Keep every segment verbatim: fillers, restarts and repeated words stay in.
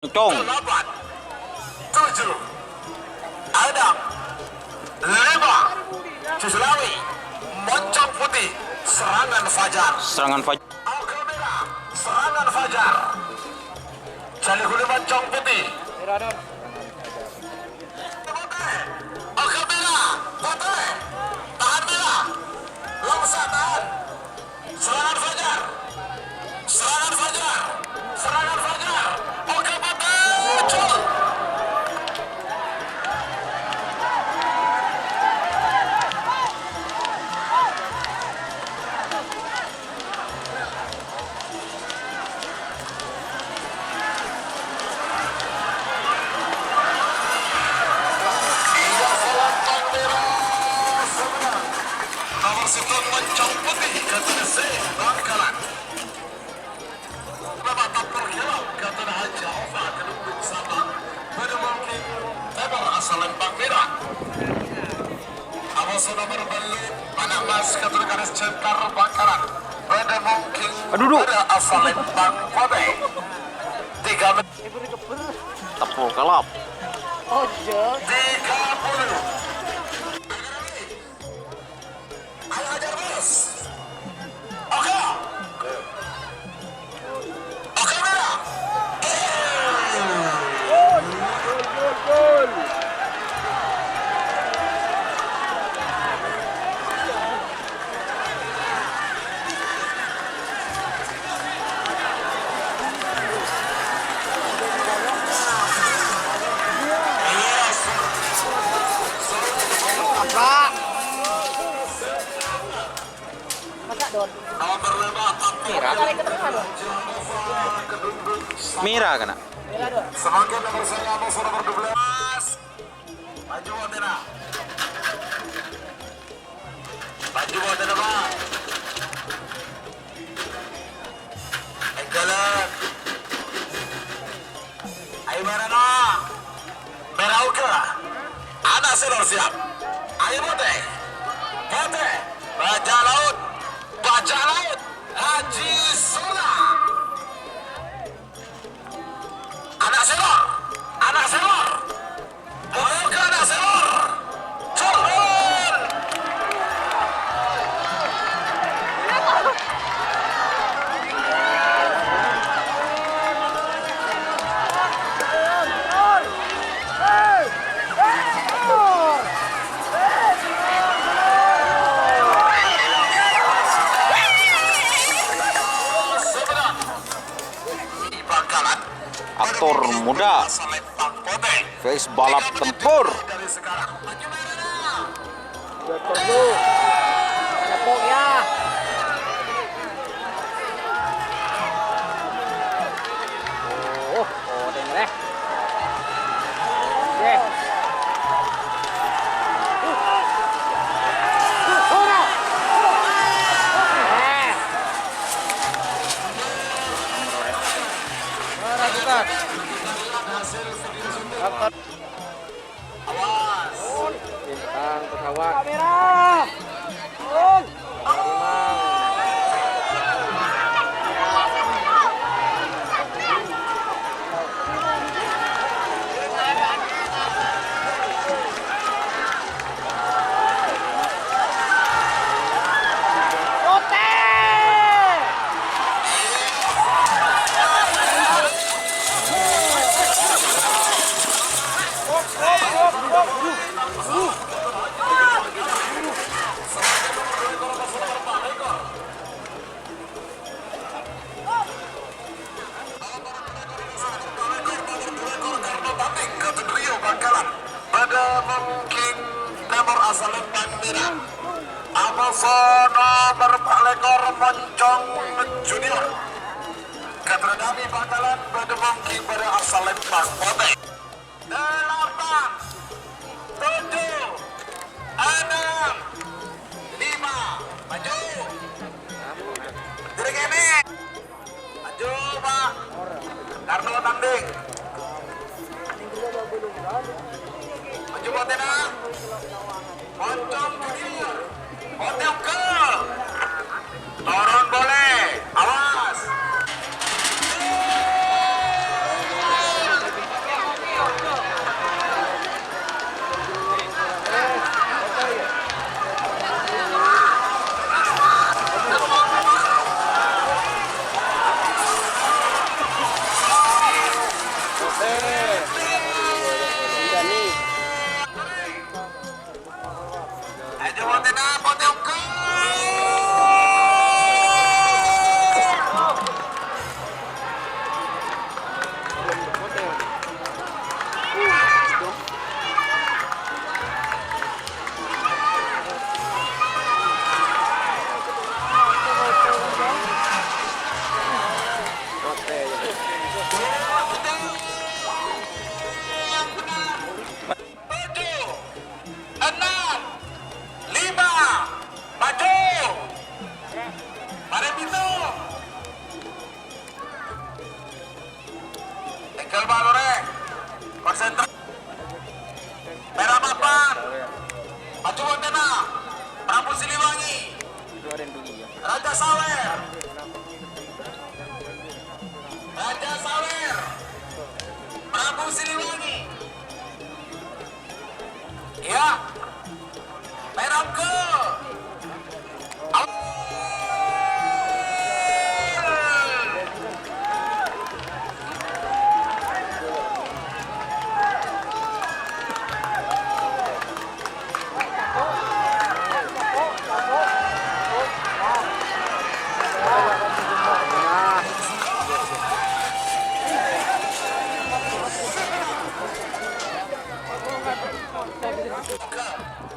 Cong. Delapan, tujuh, enam, lima, Jus Lawi, Moncong Putih, Serangan Fajar. Serangan Fajar. Oke, Merah, Serangan Fajar. Jali Hulu Moncong Putih. Oke, Merah, Putih. Tahan, Merah. Longsa, tahan. Serangan Fajar. Serangan Fajar. Serangan Fajar. Oke, betul. Nomor sepuluh Moncong Putih, Katerese Bangkalan. Bapak Tapur Gelap, Kater Haja Ova, Kedung Sabang. Pada mungkin Tebar asal Lembang Merah. Awas nomor belu, Panambas, Kater Karis Cengkar Bangkalan. Pada mungkin Aduh, duh. Pada asal Lembang Kote. Tiga menit. Tapur Gelap. Tiga puluh. Ayo hajar, Bos. Oke. Oke, Bella. Masa, Don? Merah. Merah kena. Semakin nomor saya, nomor dua belas. Maju, Tera. Maju, Tera, Pak. Enggalan. Ayo, Merah, no. Merah, oke. Anak Selor siap. Ayo, Putih. Putih. Bajak laut. Bajak laut. Haji Sula. Anak Selor. Anak Selor. Ayo, ke anak Selor. Turun. Aktor muda, face balap tempur. Udah perlu. Tepuk ya. Oh, oh, denger ya. Oke. Ora. Ora, bukan. Awas. Bintang pesawat. Kamera. Pada mungkin nomor asal Lembang Merah. Amoso nomor empat lekor Moncong Junior. Katradami Bangkalan pada mungkin pada asal Lembang Putih. Delapan, tujuh, enam, lima, maju. Diri kene. Maju, Pak. Karno tanding. Maju, Pak Tena. Pocong ke kiri. Pocong ke. Turun boleh. Awas. Sentra. Mèra papan. Maju wontenna. Prabu Siliwangi. Raja Sawer. Raja Sawer. Prabu Siliwangi. Iya. Perangko.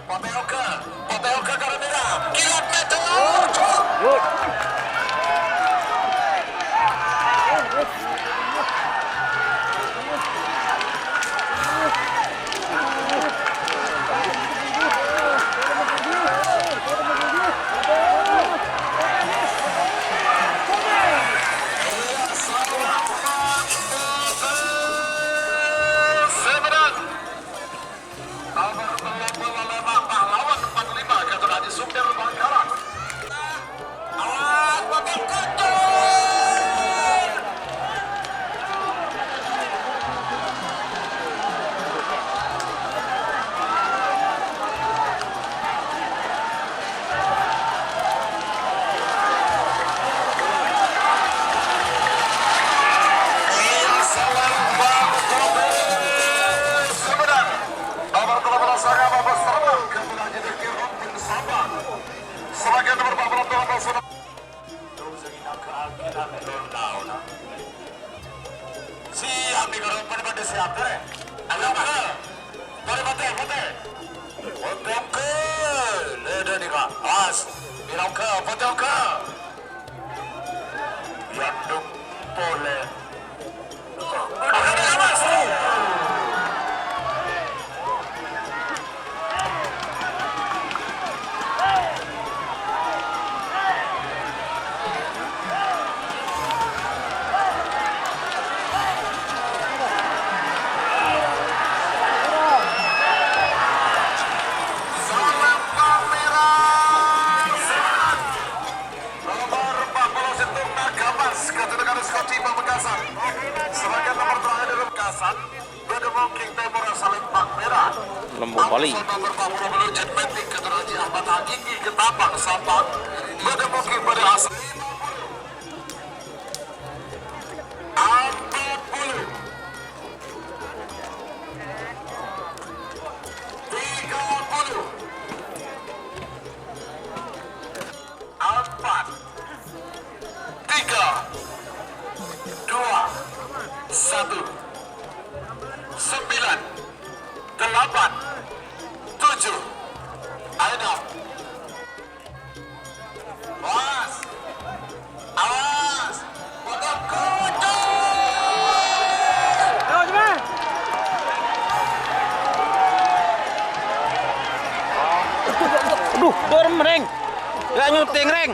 Potè Oka, Potè Oka, Karambira, kilat meter. Nomor tello puluh lèma, pahlawan empat lima, Gatot Aji Supir Bangkalan. Awas, potong kocok. Iya, salah Bang Bobi Sumedang. Nomor tello puluh sanga, Bapak Sarwan, Gatot Aji Dengki Rompeng Sabang. Sebagai nomor empat puluh dua, Bapak Sunan. Siap, nih, kalau pada, pada siap, eh. Ayo, Pak. Pada, pada, pada. Potè Oka. Lèdè, nih, Pak. Pas. Bilang ke, Potè Oka. Yanduk polè. Salam kamera. Nomor empat puluh sèttong, Nagamas, Gatot Kaca Skoci Pamekasan. Sebagai nomor terakhir, Pamekasan, bâdâ Mongking Tèmor, Salempang Merah. Lembok Bali. Nomor empat puluh, Jet Matic, Gatot Aji Ahmad Hakiki, Ketapang, Sampang. Bâdâ Mongking, bâdâ Asal. Empat puluh. Tiga puluh. Empat, tiga, dua, satu, sembilan, delapan, tujuh, enam. Awas! Awas! Potong kocok! Aduh, dorem, Reng. Ya, nyuting, Reng.